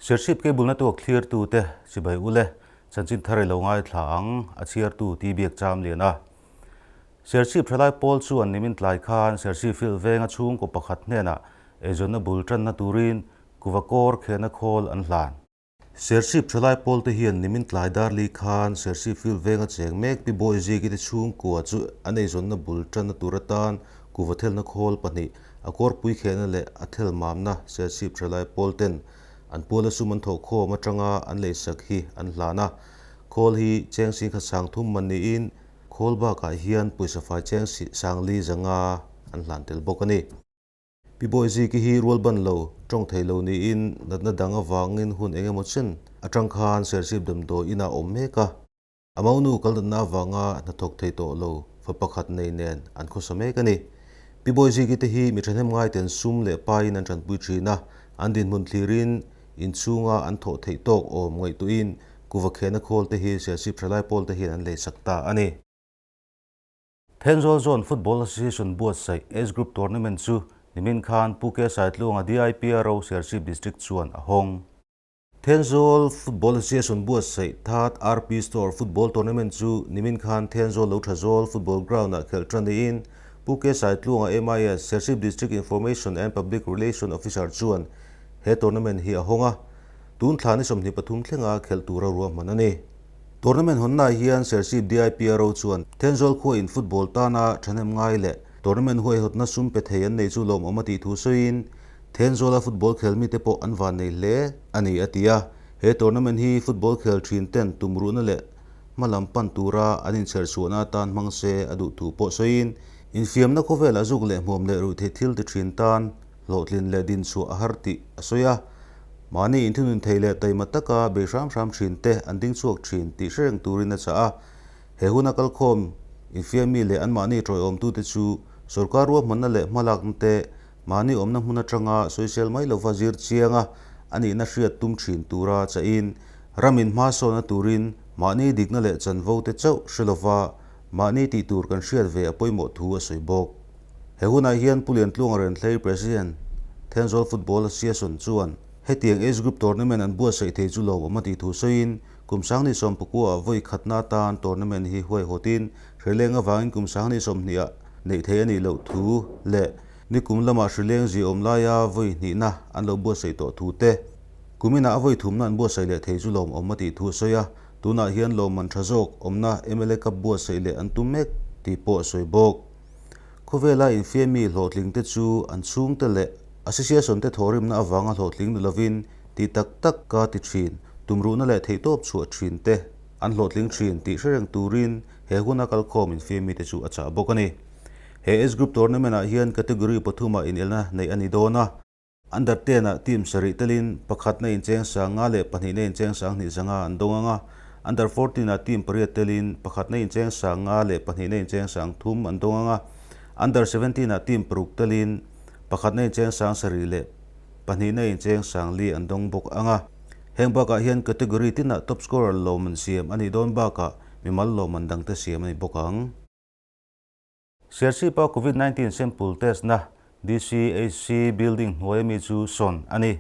Serchhip Cable Network thlirtute chibai ule chanchin thar i lo ngaithla ang a chhiartu ti biak cham lian a. Serchhip thalai pawl chuan nimin tlai khan Serchhip field venga chhungkaw pakhat hnenah eizawnna bul tanna turin kuva kawr khehna khawl an hlan. Serchhip thalai pawlte hian nimin tlai dar li khan Serchhip field venga cheng mek Pi Bawiziki te chhungkua chu an eizawnna bul tanna tur atan kuva thelna khawl pahnih a kawrpui khehna leh a thel mamna Serchhip thalai pawlten an puala sum an thawh khawm atanga an leisak hi an hlan a. Khawl hi cheng singkhat sang thum man niin khawl bakah hian pawisa fai cheng sang li zanga an hlan tel bawk a ni. Pi Bawiziki hi rual ban lo, tawng thei lo niin natna dang avangin hun eng emaw chen atang khan Serchhip damdawi inah a awm mek a. A maunu kal natna avanga hnathawk thei tawh lo fa pakhat nei nen an khawsa mek a ni. Pi Bawiziki te hi mi thahnem ngaiten sum leh paiin an tanpui thin a, an dinhmun thlirin inchhunga an thawh theih tawk awm ngaihtuahin kuva khehna khawl te hi Serchhip thalai pawl te hian an leisak ta a ni. Thenzawl Zone Football Association buatsaih Age Group Tournament chu nimin khan Pu K Saitluanga DIPRO Serchhip District chuan a hawng. Thenzawl Football Association buatsaih Third RP Store Football Tournament chu nimin khan Thenzawl Lothazawl Football Ground-ah khelh tan niin Pu K Saitluanga MIS Serchhip District Information and Public Relation Officer chuan he tournament hi a hawng a, tun thla ni 23 thlenga khelh tura ruahman a ni. Tournament hawnnaah hian Serchhip DIPRO chuan Thenzawl khua in football tana thahnem ngai leh tournament huaihawtna sum pe thei an nei chu lawmawm a tih thu sawiin Thenzawla football khel mite pawh an van nei hle a ni a ti a. He tournament hi football khel thin ten tumruhna leh hmalam pan tura an inchherchhuahna atan hmang se a duh thu pawh sawiin infiamna khawvelah zuk leh hmuam leh ruihtheih thil ti thin tan hlawhtlin leh dinchhuah a har tih a sawi a. Mahni inthunun thei leh taima taka bei hram hram thin te an ding chhuak thin tih hre reng turin a chah a. He huna kalkhawm infiammi leh anmahni tawiawmtute chu sorkar ruahmanna leh hmalakna te mahni awmna hmun atanga sawisel mai lova zir chianga a nihna hriat tum thin tura chahin ramin hmasawnna turin mahni dikna leh chanvo te chauh hre lova mahni tih tur kan hriat ve a pawimawh thu a sawi bawk. He hunah hian Pu Liantluanga Renthlei President, Thenzawl Football Association chuan hetiang age group tournament an buatsaih thei chu lawmawm a tih thu sawiin, kum 2019 ah vawi khatna atan tournament hi huaihawtin hrileng avangin kum 2020 ah neih theih a nih loh thu leh nikum lamah hrileng ziaawm laia vawi hnihna an lo buatsaih tawh thu te, kuminah a vawi thumna an buatsaih leh thei chu lawmawm a tih thu a sawi a, tunah hian lawmman tha zawk awmna mla Cup buatsaih leh an tum mek tih pawh a sawi bawk. Khawvela infiammi hlawhtlingte chu an chhungte leh association te thawhrimna avanga hlawhtling ni lovin tih tak tak ka ti thin, tumruhna leh theihtawp chhuah thin te an hlawhtling thin tih hre reng turin he huna kalkhawm infiammi te chu a chah bawk a ni. He age group tournament ah hian category pathumah inelna neih a ni dawn a. Under 10 ah team sarih telin pakhatna incheng sang nga leh pahnihna incheng sang hnih zanga an dawng ang a, under 14 ah team pariat telin pakhatna incheng sang nga leh pahnihna incheng sang thum an dawng ang a, under 17 ah team paruk telin pakhatna incheng sang sarih leh pahnihna incheng sang li an dawng bawk ang a. Heng bakah hian category tinah top scorer lawmman siam a nih dawn bakah mimal lawmman dangte siam a ni bawk ang. Serchhipa Covid 19 sample test na DCHC building hnuai ami chu sawn a ni.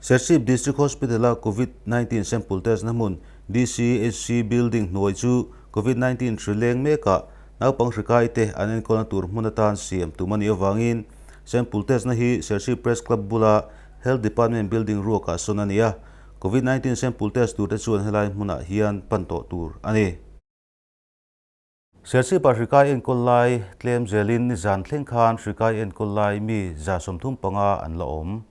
Serchhip District Hospital a Covid 19 sample test na hmun DCHC building hnuai chu Covid 19 hri leng mekah naupang hri kai te an enkawlna tur hmun atan siam tum a nih avangin sample test na hi Serchhip Press Club bula Health Department building ruakah sawn a ni a, Covid 19 sample test tur te chuan helai hmunah hian pan tawh tur a ni. Serchhipa hrikai enkawl lai tlem zelin nizan thleng khan hrikai enkawl lai mi 35 an la awm.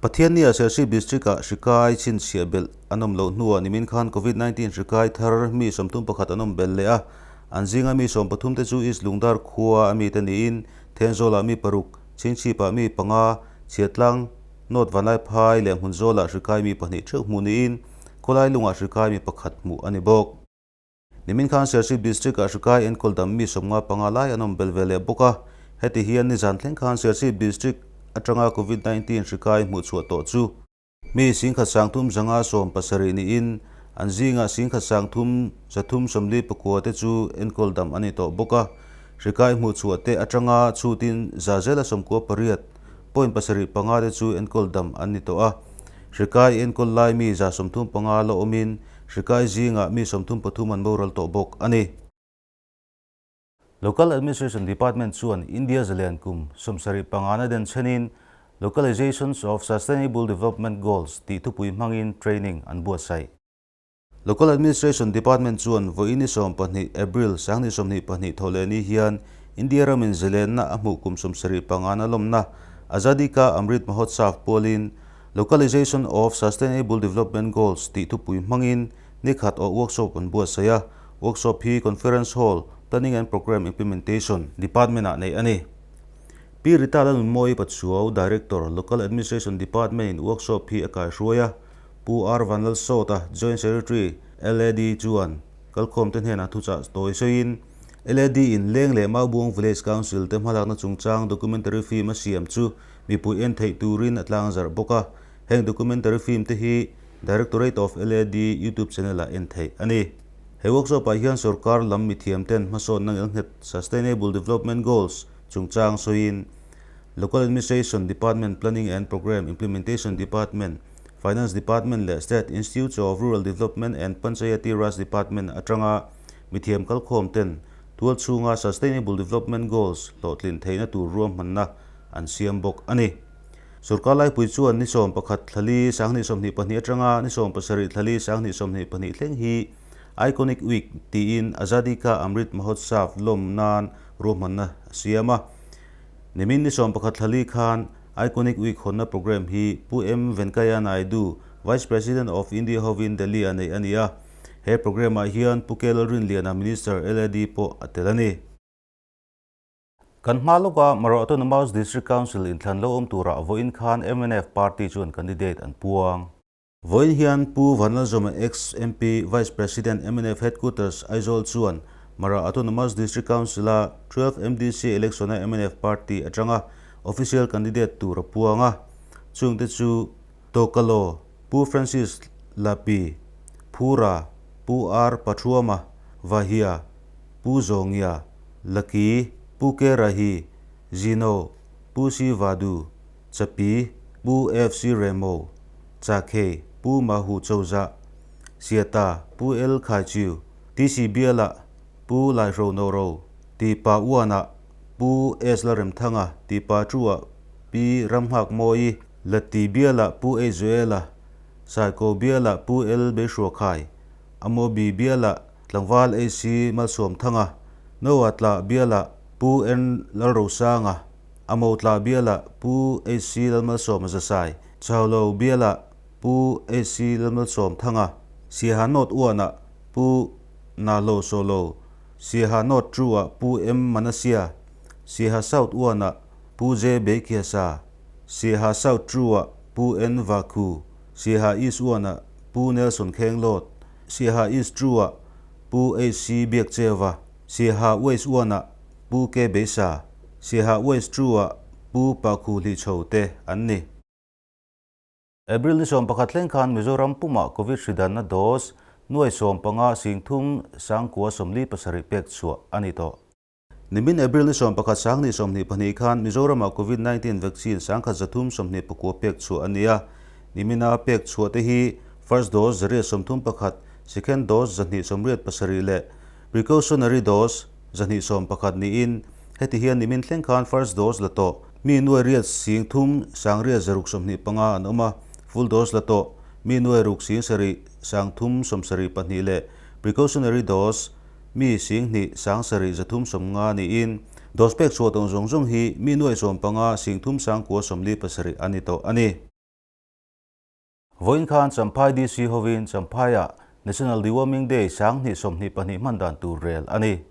Pathiannia Serchhip District-ah hrikai chhinchhiah belh an awm loh hnuah nimin khan Covid 19 hrikai thar mi 31 an awm belh leh a, an zinga mi 13 te chu East Lungdar khua a mite niin Thenzawlah mi paruk, Chhingchhipah mi panga, Chhiatlang, North Vanlaiphai leh Hmunzawlah hrikai mi pahnih theuh hmuh niin Khawlailungah hrikai mi pakhat hmuh a ni bawk. Nimin khan Serchhip District-ah hrikai enkawl dam mi 55 lai an awm bel ve leh bawk a, heti hian nizan thleng khan Serchhip District atanga Covid 19 hrikai hmuh chhuah tawh chu mi 1317 niin an zingah 1349 te chu enkawl dam a ni tawh bawk a, hrikai hmuh chhuah te atanga chhutin 98.75 te chu enkawl dam an ni tawh a. Hri kai enkawl lai mi 135 la awmin hri kai zingah mi 33 an boral tawh bawk a ni. Local Administration Department chuan India zalen kum 75 na den chenin Localizations of Sustainable Development Goals tih thupui hmangin training an buatsaih. Local Administration Department chuan vawiin ni 12 April 2022 thawhleh ni hian India ramin zalenna a hmuh kum 75 na lawmna Azadi Ka Amrit Mahotsav pualin Localization of Sustainable Development Goals tih thupui hmangin ni khat awh workshop an buatsaih a. Workshop hi Conference Hall, Planning and Programme Implementation Department-ah neih a ni. Pi Rita Lalnunmawii Pachuau, Director, Local Administration Department-in workshop hi a kaihruai a. Pu R. Vanlalsawta, Joint Secretary, LAD chuan kalkhawmte hnenah thuchah tawi sawiin, LAD-in Leng leh Maubuang Village Council te hmalakna chungchang documentary film a siam chu mipui en theih turin a tlangzarh bawk a. Heng documentary film te hi Directorate of LAD YouTube channel-ah en theih a ni. He workshop-ah hian sorkar lam mithiamten hmasawnna ngelnghet Sustainable Development Goals chungchang sawiin Local Administration Department, Planning and Programme Implementation Department, Finance Department leh State Institute of Rural Development and Panchayati Raj Department atanga mithiam kalkhawmten tual chhunga Sustainable Development Goals hlawhtlin theihna tur ruahmanna an siam bawk a ni. Sorkar laipui chuan ni 11 thlali 2022 atanga ni 17 thlali 2022 thleng hi Iconic Week tiin Azadi Ka Amrit Mahotsav lawm nan ruahmanna a siam a. Nimin ni 11 thlali khan Iconic Week hawnna programme hi Pu M Venkaiah Naidu, Vice President of India hovin Delhi-ah neih a ni a. He programme-ah hian Pu K Lalrinliana Minister LAD pawh a tel a ni. Kan hma lawka Mara Autonomous District Council inthlan lo awm turah vawiin khan mnf party chuan candidate an puang. Vawiin hian Pu Vanlalzawma ex MP, Vice President mnf Headquarters, Aizawl chuan Mara Autonomous District Council-a 12 MDC election-a mnf party atanga official candidate tur a puang a. Chungte chu Tokalo, Pu Francis Lapi, Phura, Pu R Pathuama, Vahia, Pu Zawngia, Laki, Pu K Rahi, Zino, Pu C Vadu, Chapi, Pu FC Remo, Chakhei, Pu Mahu Chozah, Siata, Pu L Khaichiu, TC Biala, Pu Laihro Noro, Ti Pa Uana, Pu S Lalremthanga, Ti Pa Chua, Pi Ramnghak Mawi, Lati Biala, Pu A Joela, Saiko Biala, Pu L Beihruakhai, Amobi Biala, Tlangval AC Malsawmthanga, Noah Tlah Biala, Pu N Lalrosanga, Amo Tlah Biala, Pu AC Lalmalsawma Zasai, Chaulo Biala, Pu AC Lalmalsawmthanga, Siaha North Uana, Pu Nalo Solo, Siaha North Trua, Pu M Manasia, Siaha South Uana, Pu J Beikhiasa, Siaha South Trua, Pu N Vakhu, Siaha East Uana, Pu Nelson Khenglawt, Siaha East True-ah Pu HC Biakcheva, Siaha West One-ah Pu K Beisa, Siaha West True-ah Pu Pakhu Hlichho te an ni. April ni 11 thleng khan Mizoram pumah Covid hri danna dose nuai 15 singthum sangkua 47 pek chhuah a ni tawh. Nimin April ni 11 2022 khan Mizoramah Covid 19 vaccine 1,329 pek chhuah a ni a. Nimina pek chhuah te hi first dose 131, second dose 287 leh precautionary dose 211 niin heti hian nimin thleng khan first dose la tawh mi nuai riat 3 625 an awm a, full dose la tawh mi nuai ruk 7 372 leh precautionary dose Mi 2 7 350 niin, dose pek chhuah tawng zawng zawng hi mi nuai 15 3 947 a ni tawh a ni. Vawiin khan Champhai DC hovin Champhaiah National Deworming Day 2022 hman dan tur rel a ni.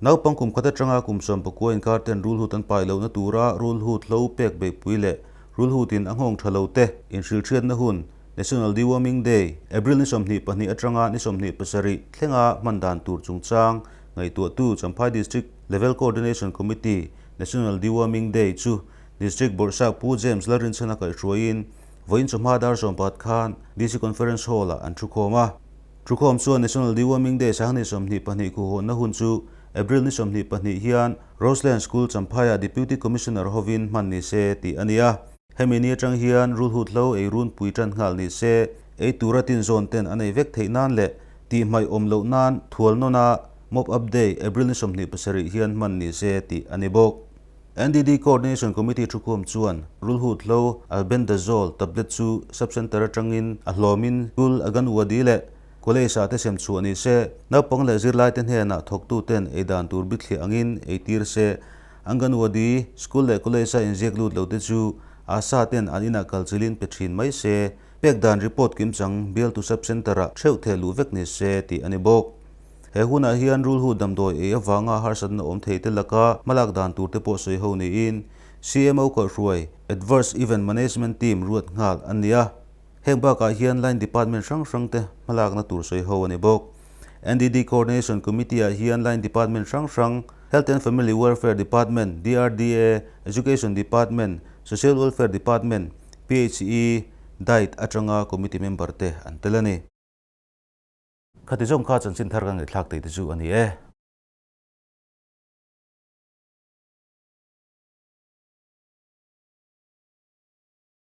Naupang kum khat atanga kum 19 inkar ten rulhut an pai lohna tura rulhut hlo pek beihpui leh rulhutin a nghawng tha lo te inhrilhhriatna hun National Deworming Day, April ni 22 atanga ni 27 thlenga hman dan tur chungchang ngaihtuahtu Champhai District Level Coordination Committee National Deworming Day chu District Bawrhsap Pu James Lalrinchhana kaihhruaiin vawiin chawhma dar 11 khan DC Conference Hall-ah an thukhawm a. Thukhawm chuan National Deworming Day 2022 khuhhawnna hun chu April ni 22 hian Roseland School Champhaiah Deputy Commissioner hovin hman ni se tih a ni a. Hemi ni atang hian rulhut hlo ei runpui tan nghal ni se, ei tura tinzawn ten an ei vek theih nan leh tihhmaih awm loh nan thual nawna Mop Up Day, April ni 27 hian hman ni se tih a ni bawk. NDD Coordination Committee thukhawm chuan rulhut hlo Albendazole tablet chu Sub-Centre atangin a hlawmin school Anganwadi leh College ah te sem chhuah ni se, naupang leh zirlaite hnenah thawktuten ei dan tur bithliah angin ei tir se. Anganwadi, school leh college a inziak lut lo te chu ASHA ten an inah kal chilin pe thin mai se, pek dan report kimchang bialtu sub-centre ah theuh theh luh vek ni se tih a ni bawk. He hunah hian rulhu damdawi ei avanga harsatna awm thei te laka hmalak dan tur te pawh sawi ho niin CMO kaihhruai Adverse Event Management Team ruat nghal an ni a. Heng bakah hian line department hrang hrang te hmalakna tur sawi ho a ni bawk. NDD Coordination Committee ah hian line department hrang hrang, Health and Family Welfare Department, DRDA, Education Department, Social Welfare Department, PHE, diet atanga committee member te an tel a ni. Khati zawng kha chanchin thar ka ngaihthlak tih te chu a ni e.